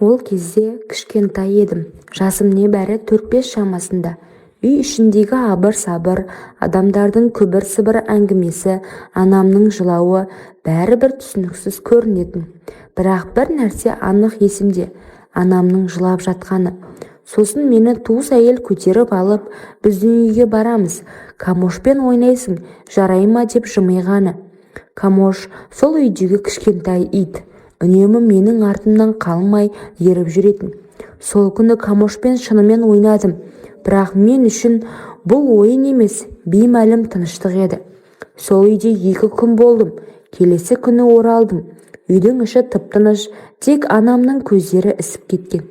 Ол кезде кішкентай едім, жасым небәрі 4-5 шамасында. Үй ішіндегі абыр-сабыр, адамдардың күбір-сыбыр әңгімесі, анамның жылауы бәрі бір түсініксіз көрінетін. Бірақ бір нәрсе анық есімде: анамның жылап жатқаны. Сосын мені туыс әйел көтеріп алып, «Біздің үйге барамыз, Камошпен ойнайсың, жарай ма?» деп жымиғаны. Камош — сол үйдегі кішкентай ит, үнемі менің артымнан қалмай еріп жүретін. Сол күні Камошпен шынымен ойнадым, бірақ мен үшін бұл ойын емес, беймәлім тыныштық еді. Сол үйде 2 күн болдым. Келесі күні оралдым. Үйдің іші тып-тыныш, тек анамның көздері ісіп кеткен.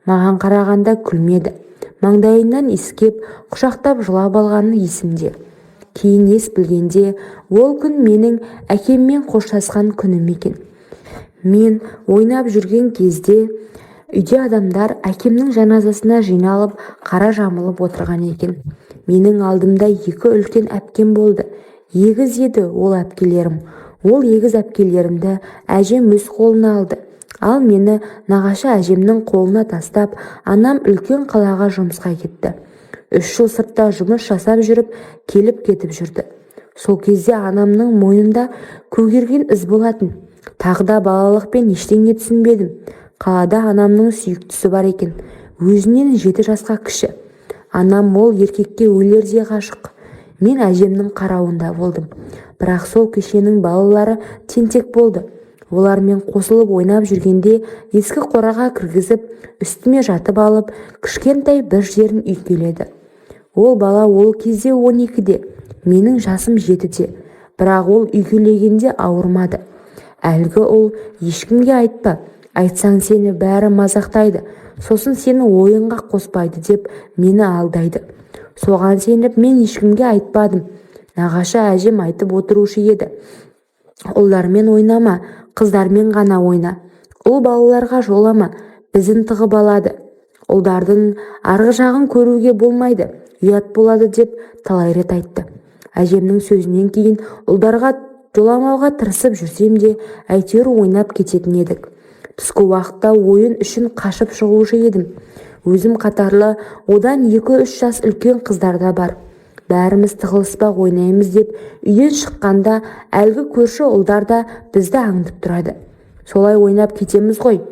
Маған қарағанда күлмеді. Маңдайымнан иіскеп, құшақтап жылап алғаны есімде. Кейін ес білгенде, ол күн менің әкеммен қоштасқан күнім екен. Мен ойнап жүрген кезде үйде адамдар әкемнің жаназасына жиналып, қара жамылып отырған екен. Менің алдымда екі үлкен әпкем болды. Егіз еді ол әпкелерім. Ол егіз әпкелерімді әжем өз қолына алды. Ал мені нағашы әжемнің қолына тастап, анам үлкен қалаға жұмысқа кетті. 3 жыл сыртта жұмыс жасап жүріп, келіп-кетіп жүрді. Сол кезде анамның мойнында көгерген із болатын. Тағы да балалықпен ештеңе түсінбедім. Қалада анамның сүйіктісі бар екен, өзінен 7 жасқа кіші. Анам ол еркекке өлердей ғашық. Мен әжемнің қарауында болдым. Бірақ сол көшенің балалары тентек болды. Олармен қосылып ойнап жүргенде ескі қораға кіргізіп, үстіме жатып алып, кішкентай бір жерін үйкеледі. Ол бала ол кезде 12-де, менің жасым 7-де. Бірақ ол үйкелегенде ауырмады. Әлгі ұл: «Ешкімге айтпа, айтсаң, сені бәрі мазақтайды, сосын сені ойынға қоспайды», — деп мені алдайды. Соған сеніп, мен ешкімге айтпадым. Нағашы әжем айтып отырушы еді: «Ұлдармен ойнама, қыздармен ғана ойна. Ұл балаларға жолама, бізін тығып алады. Ұлдардың арғы жағын көруге болмайды, ұят болады», — деп талай рет айтты. Әжемнің сөзінен кейін ұлдарға жоламауға тырысып жүрсем де, әйтеуір ойнап кететін едік. Түскі уақытта ойын үшін қашып шығушы едім. Өзім қатарлы, одан 2-3 жас үлкен қыздар да бар. Бәріміз тығылыспақ ойнаймыз деп үйден шыққанда, әлгі көрші ұлдар да бізді аңдып тұрады. Солай ойнап кетеміз ғой.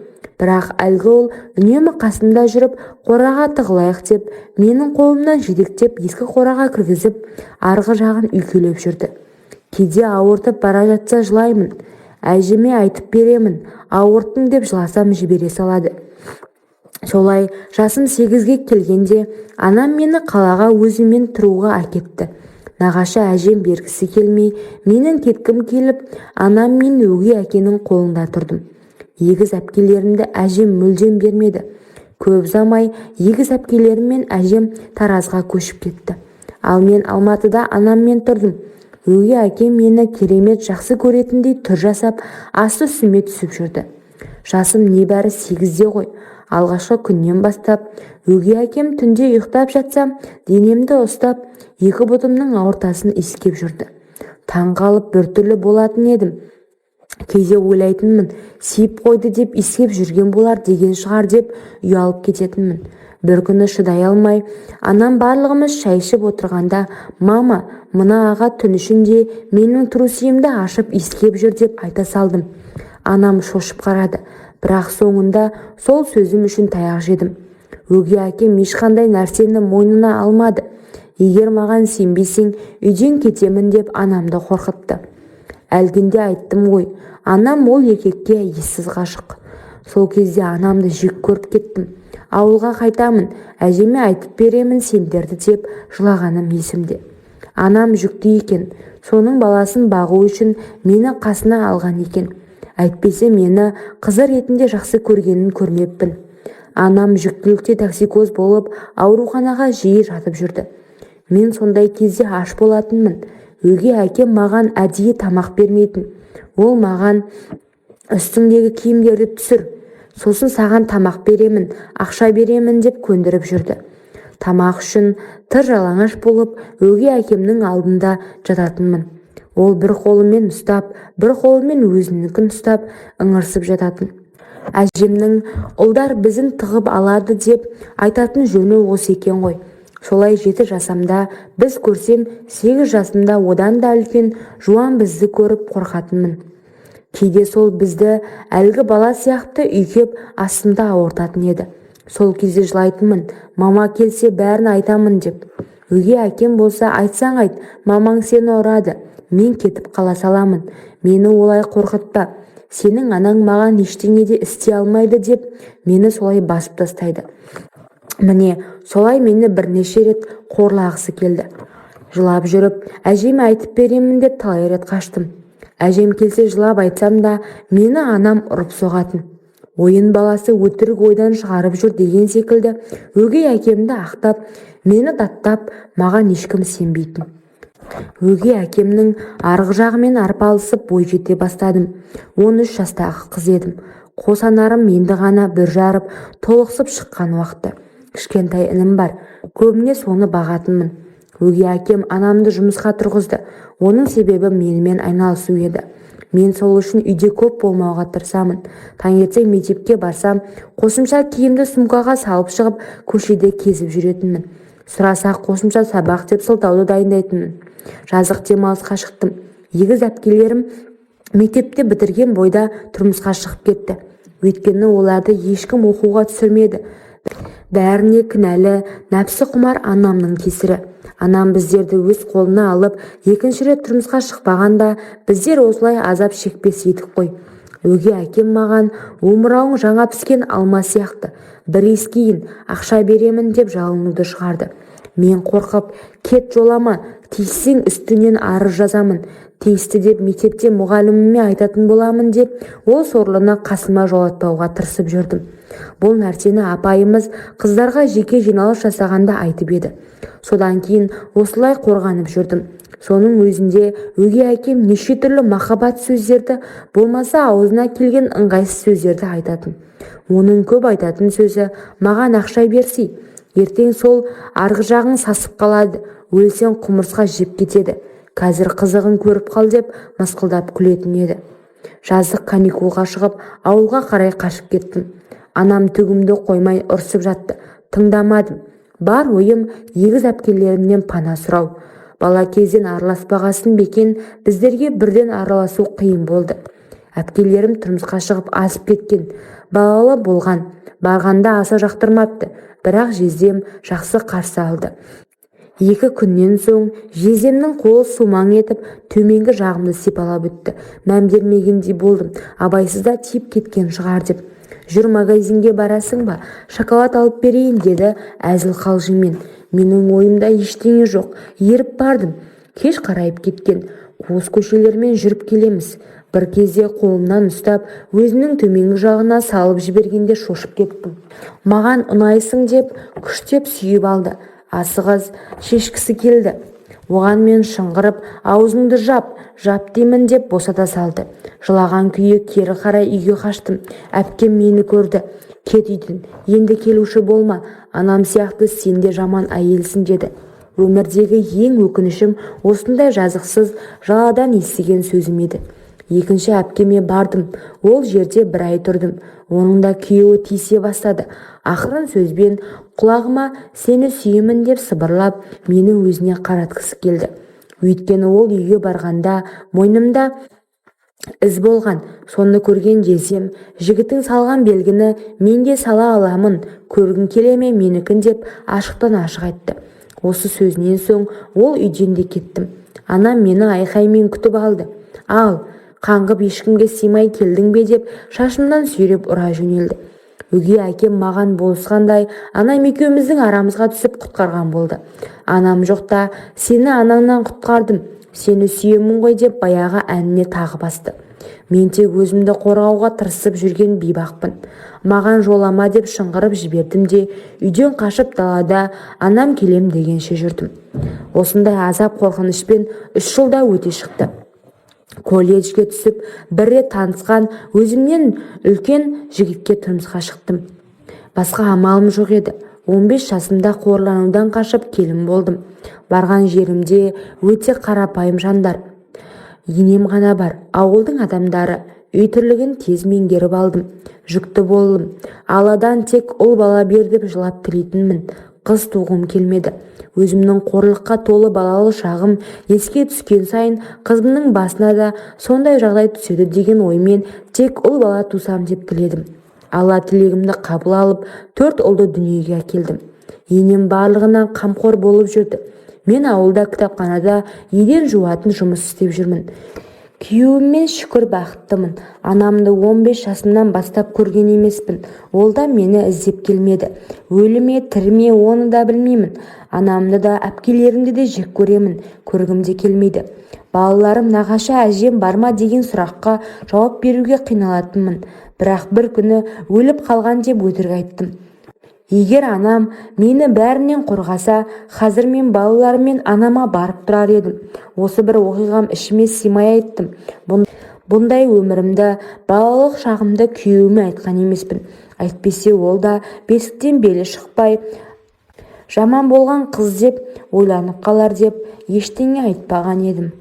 Бірақ әлгі ұл үнемі қасымда жүріп, «Қораға тығылайық» деп, менің қолымнан жетектеп, ескі қораға кіргізіп, арғы жағын үйкелеп жүрді. Кейде ауыртып бара жатса, жылаймын. «Әжеме айтып беремін, ауырттым» деп жыласам, жібере салады. Солай жасым 8-ге келгенде анам мені қалаға өзімен тұруға әкетті. Нағашы әжем бергісі келмей, менің кеткім келіп, анам мен өгей әкенің қолында тұрдым. Егіз әпкелерімді әжем мүлдем бермеді. Көп ұзамай егіз әпкелерім мен әжем Таразға көшіп кетті. Ал мен Алматыда анаммен тұрдым. Өгей әкем мені керемет жақсы көретіндей түр жасап, асты үстіме түсіп жүрді. Жасым небәрі 8-де ғой. Алғашқы күннен бастап өгей әкем түнде ұйықтап жатсам, денемді ұстап, екі бұтымның ортасын иіскеп жүрді. Таң қалып, біртүрлі болатын едім. Кейде ойлайтынмын, сүйіп қойды деп иіскеп жүрген болар деген шығар деп ұялып кететінмін. Бір күні шыдай алмай, анам барлығымыз шай ішіп отырғанда: «Мама, мына аға түн ішінде менің трусиімді ашып иіскеп жүр», — деп айта салдым. Анам шошып қарады, бірақ соңында сол сөзім үшін таяқ жедім. Өгей әкем ешқандай нәрсені мойнына алмады. «Егер маған сенбесең, үйден кетемін», — деп анамды қорқытты. Әлгінде айттым ғой, анам ол еркекке ессіз ғашық. Сол кезде анамды жек көріп кеттім. «Ауылға қайтамын, әжеме айтып беремін сендерді», — деп жылағаным есімде. Анам жүкті екен. Соның баласын бағу үшін мені қасына алған екен. Әйтпесе мені қызы ретінде жақсы көргенін көрмеппін. Анам жүктілікте токсикоз болып, ауруханаға жиі жатып жүрді. Мен сондай кезде аш болатынмын. Өгей әкем маған әдейі тамақ бермейтін. Ол маған: «Үстіңдегі киімдерді түсір, сосын саған тамақ беремін, ақша беремін», — деп көндіріп жүрді. Тамақ үшін тыр жалаңаш болып, өгей әкемнің алдында жататынмын. Ол бір қолымен ұстап, бір қолымен өзінікін ұстап, ыңырсып жататын. Әжемнің ұлдар бізін тығып алады деп айтатын жөні осы екен ғой. Солай 7 жасымда біз көрсем, 8 жасымда одан да үлкен жуан бізді көріп қорқатынмын. Кейде сол бізді әлгі бала сияқты үйкеп, астымды ауыртатын еді. Сол кезде жылайтынмын, мама келсе бәрін айтамын деп. Өгей әкем болса, айтсаң айт, мамаң сені ұрады, мен кетіп қала саламын, мені олай қорқытпа, сенің анаң маған ештеңе де істей алмайды деп мені солай басып тастайды. Міне, солай мені бірнеше рет қорлағысы келді. Жылап жүріп әжеме айтып беремін деп талай рет қаштым. Әжем келсе, жылап айтсам да, мені анам ұрып соғатын. Ойын баласы өтірік ойдан шығарып жүр деген секілді өгей әкемді ақтап, мені даттап, маған ешкім сенбейтін. Өгей әкемнің арғы жағымен арпалысып бой жете бастадым. 13 жастағы қыз едім. Қос анарым енді ғана бүр жарып, толықсып шыққан уақыты. Кішкентай інім бар, көбіне соны бағатынмын. Өгей әкем анамды жұмысқа тұрғызды. Оның себебі менімен айналысу еді. Мен сол үшін үйде көп болмауға тырысамын. Таңертең мектепке барсам, қосымша киімді сумкаға салып шығып, көшеде кезіп жүретінмін. Сұраса, қосымша сабақ деп сылтауды дайындайтынмын. Жаздық демалысқа шықтым. Егіз әпкелерім мектепті бітірген бойда тұрмысқа шығып кетті. Өйткені оларды ешкім оқуға түсірмеді. Бәріне кінәлі нәпсі құмар анамның кесірі. Анам біздерді өз қолына алып, екінші рет тұрмысқа шықпағанда, біздер осылай азап шекпес едік қой. Өгей әкем маған омырауың жаңа піскен алма сияқты, бір иіскейін, ақша беремін деп жалынуды шығарды. Мен қорқып, кет, жолама, тиіссең үстіңнен арыз жазамын, тиісті деп мектепте мұғаліміме айтатын боламын деп, ол сорлыны қасыма жолатпауға тырысып жүрдім. Бұл нәрсені апайымыз қыздарға жеке жиналыс жасағанда айтып еді. Содан кейін осылай қорғанып жүрдім. Соның өзінде өгей әкем неше түрлі махаббат сөздерді, болмаса аузына келген ыңғайсыз сөздерді айтатын. Оның көп айтатын сөзі: маған ақша берсей, ертең сол арғы жағың сасып қалады, өлсең құмырсқа жеп кетеді, қазір қызығын көріп қал деп мысқылдап күлетін еді. Жаздық каникулға шығып, ауылға қарай қашып кеттім. Анам түгімді қоймай ұрсып жатты, тыңдамадым. Бар ойым егіз әпкелерімнен пана сұрау. Бала кезден араласпағасын бекен, біздерге бірден араласу қиын болды. Әпкелерім тұрмысқа шығып азып кеткен, балалы болған. Барғанда аса жақтырмапты, бірақ жездем жақсы қарсы алды. 2 күннен соң жездемнің қолы сумаң етіп төменгі жағымды сипалап өтті. Мән бермегендей болдым, абайсызда тиіп кеткен шығар деп. Жүр, магазинге барасың ба, шоколад алып берейін деді әзіл-қалжыңмен. Менің ойымда ештеңе жоқ, еріп бардым. Кеш қарайып кеткен. Қуыс көшелермен жүріп келеміз. Бір кезде қолымнан ұстап, өзінің төменгі жағына салып жібергенде шошып кеттім. Маған ұнайсың деп күштеп сүйіп алды. Асығыс шешкісі келді. Оған мен шыңғырып, аузыңды жап, жап деймін деп босата салды. Жылаған күйі кері қарай үйге қаштым. Әпкем мені көрді. Кет үйден, енді келуші болма, анам сияқты сен де жаман әйелсің деді. Өмірдегі ең өкінішім осындай жазықсыз жаладан естіген сөзім еді. Екінші әпкеме бардым. Ол жерде бір ай тұрдым. Оның да күйеуі тиісе бастады. Ақырын сөзбен құлағыма сені сүйемін деп сыбырлап, мені өзіне қаратқысы келді. Өйткені ол үйге барғанда мойнымда із болған. Соны көрген жездем, жігітің салған белгіні мен де сала аламын, көргің келе ме менікін деп ашықтан ашық айтты. Осы сөзінен соң ол үйден де кеттім. Анам мені айқаймен күтіп алды. Ал, қаңғып ешкімге сыймай келдің бе деп шашымнан сүйреп ұра жөнелді. Өгей әкем маған болысқандай, анам екеуміздің арамызға түсіп құтқарған болды. Анам жоқта сені анаңнан құтқардым, сені сүйемін ғой деп баяғы әніне тағы басты. Мен тек өзімді қорғауға тырысып жүрген бейбақпын. Маған жолама деп шыңғырып жібердім де, үйден қашып, далада анам келем дегенше жүрдім. Осындай азап қорқынышпен 3 жыл да өте шықты. Колледжге түсіп, бір рет танысқан өзімнен үлкен жігітке тұрмысқа шықтым. Басқа амалым жоқ еді. 15 жасымда қорланудан қашып келін болдым. Барған жерімде өте қарапайым жандар. Енем ғана бар. Ауылдың адамдары. Үй тірлігін тез меңгеріп алдым. Жүкті болдым. Алладан тек ұл бала бер деп жылап тілейтінмін. Қыз туғым келмеді. Өзімнің қорлыққа толы балалық шағым еске түскен сайын қызымның басына да сондай жағдай түседі деген оймен тек ұл бала тусам деп тіледім. Алла тілегімді қабыл алып, төрт ұлды дүниеге әкелдім. Енем барлығына қамқор болып жүрді. Мен ауылда кітапханада еден жуатын жұмыс істеп жүрмін. Күйеуіммен, шүкір, бақыттымын. Анамды 15 жасымнан бастап көрген емеспін. Ол да мені іздеп келмеді. Өлі ме, тірі ме, оны да білмеймін. Анамды да, әпкелерімді де жек көремін, көргім де келмейді. Балаларым «Нағашы әжем бар ма?» деген сұраққа жауап беруге қиналатынмын. Бірақ бір күні өліп қалған деп өтірік айттым. Егер анам мені бәрінен қорғаса, қазір мен балаларыммен анама барып тұрар едім. Осы бір оқиғам ішіме сыймай айттым. Бұндай өмірімді, балалық шағымды күйеуіме айтқан емеспін. Әйтпесе ол да бесіктен белі шықпай жаман болған қыз деп ойланып қалар деп ештеңе айтпаған едім.